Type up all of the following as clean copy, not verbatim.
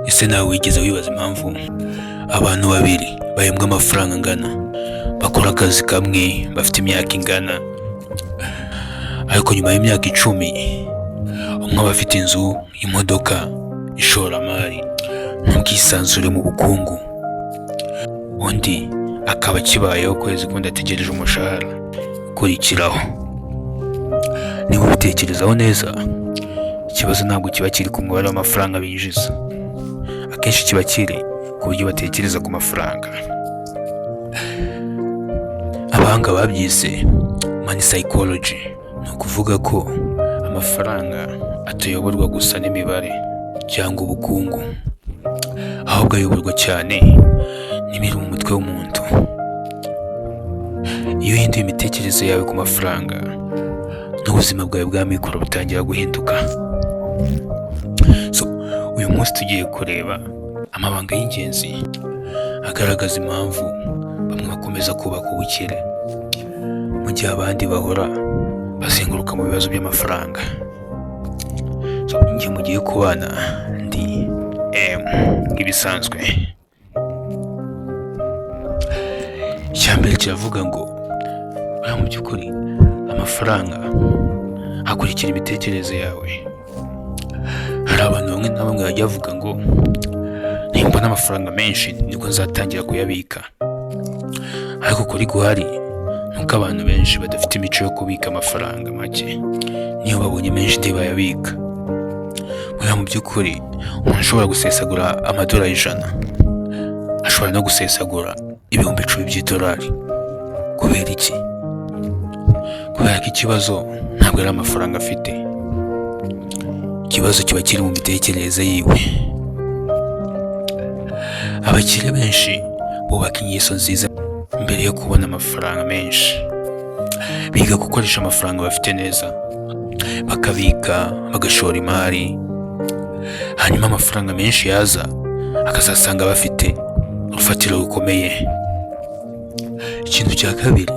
Ese nawe wigeze wibaza impamvu abantu babiri bahembwa amafaranga angana, bakora akazi kamwe, bafite imyaka ingana, ariko nyuma y'imyaka 10 umwe aba afite inzu, imodoka, ishoramari n'ubwisanzure mu bukungu, undi akaba akibayeho ukwezi kundi ategereje umushahara ukurikiraho? Niba ubitekerezaho neza, ikibazo ntabwo kiba kiri ku mubare w'amafaranga binjiza, akenshi kiba kiri ku buryo batekereza ku mafaranga. Abahanga babyise money psychology. Ni ukuvuga ko amafaranga atayoborwa gusa n'imibare cyangwa ubukungu, ahubwo ayoborwa cyane n'ibiri mu mutwe w'umuntu. Iyo uhinduye imitekerereze yawe ku mafaranga, n'ubuzima bwawe bwa mikoro butangira guhinduka. So, uyu munsi tugiye kureba amabanga y'ingenzi agaragaza impamvu bamwe bakomeza kubaka ubukire mu gihe abandi bahora bazenguruka mu bibazo by'amafaranga. So, njye mugiye kubana ndi M nk'ibisanzwe. Icya mbere kiravuga ngo buriya mu by'ukuri amafaranga akurikira imitekerereze yawe. Hari abantu bamwe na bamwe bajya bavuga ngo nimbona amafaranga menshi nibwo nzatangira kuyabika, ariko ukuri guhari ni uko abantu benshi badafite imico yo kubika amafaranga make, niyo babonye menshi ntibayabika. Buriya mu by'ukuri umuntu ushobora gusesagura amadolari 100 ashobora no gusesagura 10,000 by'idolari. Kubera iki? Kubera ko ikibazo ntabwo ari amafaranga afite, ikibazo kiba kiri mu mitekerereze yiwe. Abakire benshi bubaka ingeso nziza mbere yo kubona amafaranga menshi. Biga gukoresha amafaranga bafite neza, bakabika, bagashora imari, hanyuma amafaranga menshi yaza akazasanga bafite urufatiro rukomeye. Ikintu cya kabiri,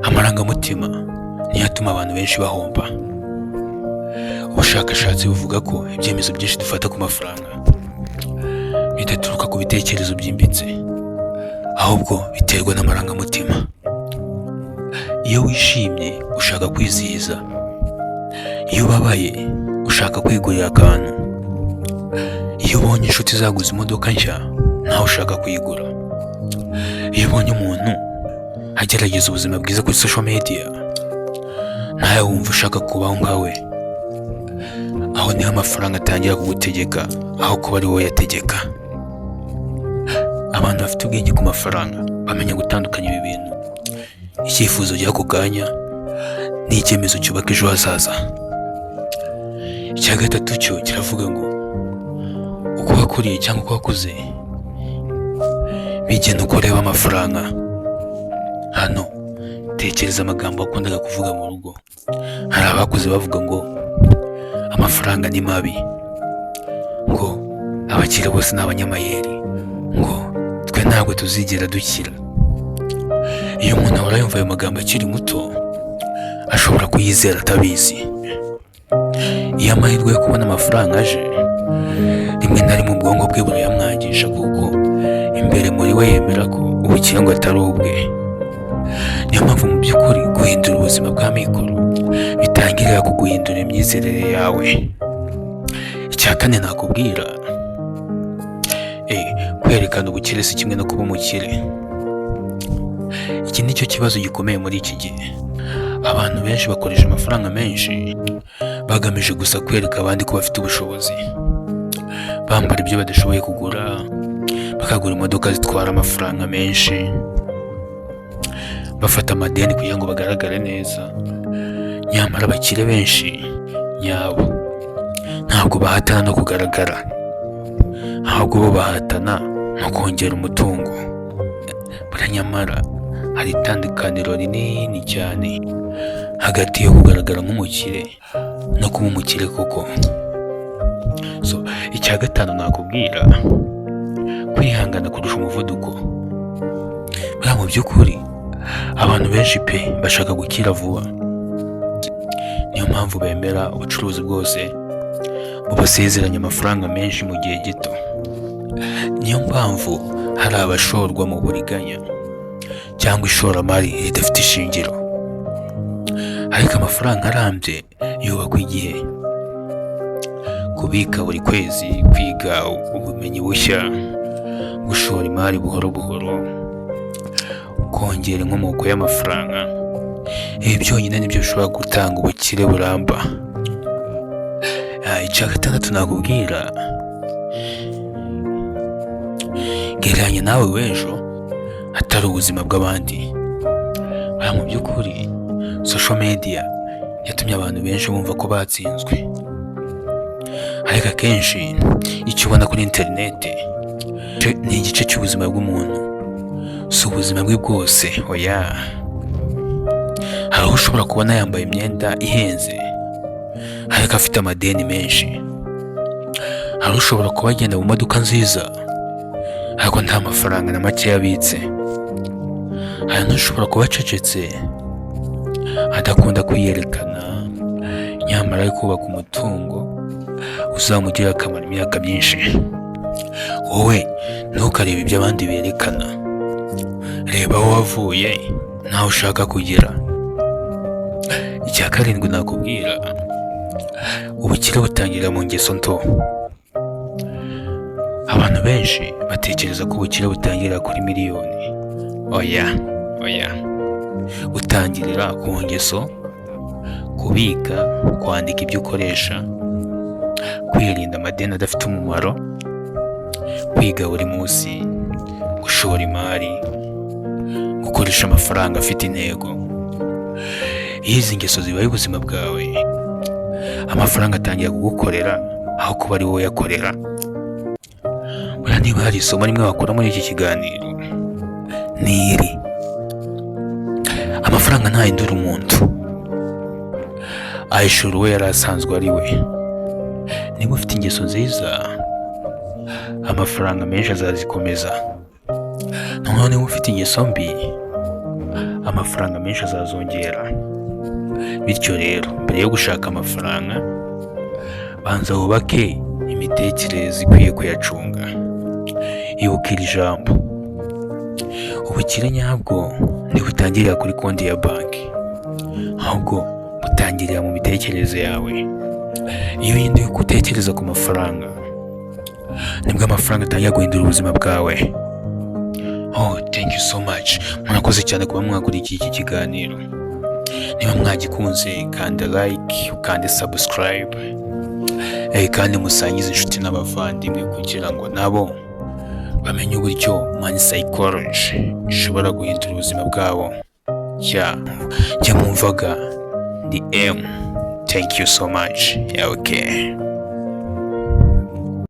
amarangamutima niyo atuma abantu benshi bahomba. Ubushakashatsi buvuga ko ibyemezo byinshi dufata ku mafaranga bidaturuka ku bitekerezo byimbitse, ahubwo biterwa n'amarangamutima. Iyo wishimye ushaka kwizihiza, iyo ubabaye ushaka kwigurira akantu, iyo ubonye inshuti zaguze imodoka nshya nawe ushaka kuyigura, iyo ubonye umuntu agerageza ubuzima bwiza kuri social media nawe wumva ushaka kubaho nkawe. Aho niho amafaranga atangira kugutegeka aho kuba ari wowe yategeka. Abantu bafite ubwenge ku mafaranga bamenya gutandukanya ibi bintu: icyifuzo by'ako kanya n'icyemezo cyubaka ejo hazaza. Icya gatatu cyo kiravuga ngo uko wakuriye cyangwa uko wakuze bigena uko ureba amafaranga. Hano tekereza amagambo wakundaga kuvuga mu rugo. Hari abakuze bavuga ngo amafaranga ni mabi, ngo abakire bose ni abanyamayeri, ngo twe ntabwo tuzigera dukira. Iyo umuntu ahora yumva ayo magambo akiri muto, ashobora kuyizera atabizi. Iyo amahirwe yo kubona amafaranga aje, rimwe na rimwe ubwonko bwe burayamwangisha, kuko imbere muri we yemera ko ubukire ngo atari ubwe. Niyo mpamvu mu by'ukuri guhindura ubuzima bwa mikoro bitangirira ku guhindura imyizerere yawe. Icya kane nakubwira, kwerekana ubukire si kimwe no kuba umukire. Iki ni cyo kibazo gikomeye muri iki gihe. Abantu benshi bakoresha amafaranga menshi bagamije gusa kwereka abandi ko bafite ubushobozi, bambara ibyo badashoboye kugura, bakagura imodoka zitwara amafaranga menshi, bafata amadeni kugira ngo bagaragare neza. Nyamara abakire benshi nyabo ntabwo bahatana no kugaragara, ahubwo bo bahatana no kongera umutungo. Buriya nyamara hari itandukaniro rinini cyane hagati yo kugaragara nk'umukire no kuba umukire koko. So, icya gatanu nakubwira, kwihangana kurusha umuvuduko. Buriya mu by'ukuri abantu benshi pe bashaka gukira vuba, niyo mpamvu bemera ubucuruzi bwose Bubasezeranya amafaranga menshi mu gihe gito. Niyo mpamvu hari abashorwa mu buriganya cyangwa ishoramari ridafite ishingiro. Ariko amafaranga arambye yubakwa igihe: kubika buri kwezi, kwiga ubumenyi bushya, gushora imari buhoro buhoro, kongera inkomoko y'amafaranga. Ibi byonyine nibyo bishobora gutanga ubukire buramba. Icya gatandatu nakubwira: gereranya nawe w'ejo, atari ubuzima bw'abandi. Buriya mu by'ukuri social media yatumye abantu benshi bumva ko batsinzwe, ariko akenshi icyo ubona kuri interineti ni igice cy'ubuzima bw'umuntu, si ubuzima bwe bwose, oya. Hari aho ushobora kubona yambaye imyenda ihenze ariko afite amadeni menshi. Hari ushobora kuba agenda mu modoka nziza ariko nta mafaranga na make yabitse. Hari n'ushobora kuba acecetse, adakunda kwiyerekana, nyamara ari kubaka umutungo uzamugirira akamaro imyaka myinshi. Wowe ntukarebe ibyo abandi berekana, reba aho wavuye n'aho ushaka kugera. Icya karindwi nakubwira: ubukire butangirira mu ngeso nto. Abantu benshi batekereza ko ubukire butangirira kuri miliyoni. Oya, oya, butangirira ku ngeso: kubika, kwandika ibyo ukoresha, kwirinda amadeni adafite umumaro, kwiga buri munsi, gushora imari, gukoresha amafaranga afite intego. Iyo izi ngeso zibaye ubuzima bwawe, amafaranga atangira kugukorera aho kuba ari wowe uyakorera. Buriya niba hari isomo rimwe wakura muri iki kiganiro, ni iri: amafaranga ntahindura umuntu, ahishura uwo yari asanzwe ari we. Niba ufite ingeso nziza, amafaranga menshi azazikomeza. Noneho niba ufite ingeso mbi, amafaranga menshi azazongera. Bityo rero, mbere yo gushaka amafaranga, banza wubake imitekerereze ikwiye kuyacunga. Ibuka iri jambo: ubukire nyabwo ntibutangirira kuri konti ya banki, ahubwo butangirira mu mitekerereze yawe. Iyo uhinduye uko utekereza ku mafaranga, nibwo amafaranga atangira guhindura ubuzima bwawe. Oh, thank you so much. Murakoze cyane kuba mwakurikiye iki kiganiro. Niba mwagikunze, kanda like, ukande subscribe, kandi musangize inshuti n'abavandimwe kugira ngo nabo bamenye uburyo money psychology ishobora guhindura ubuzima bwabo. Ya njye mwumvaga ndi M. Thank you so much. Yeah, okay.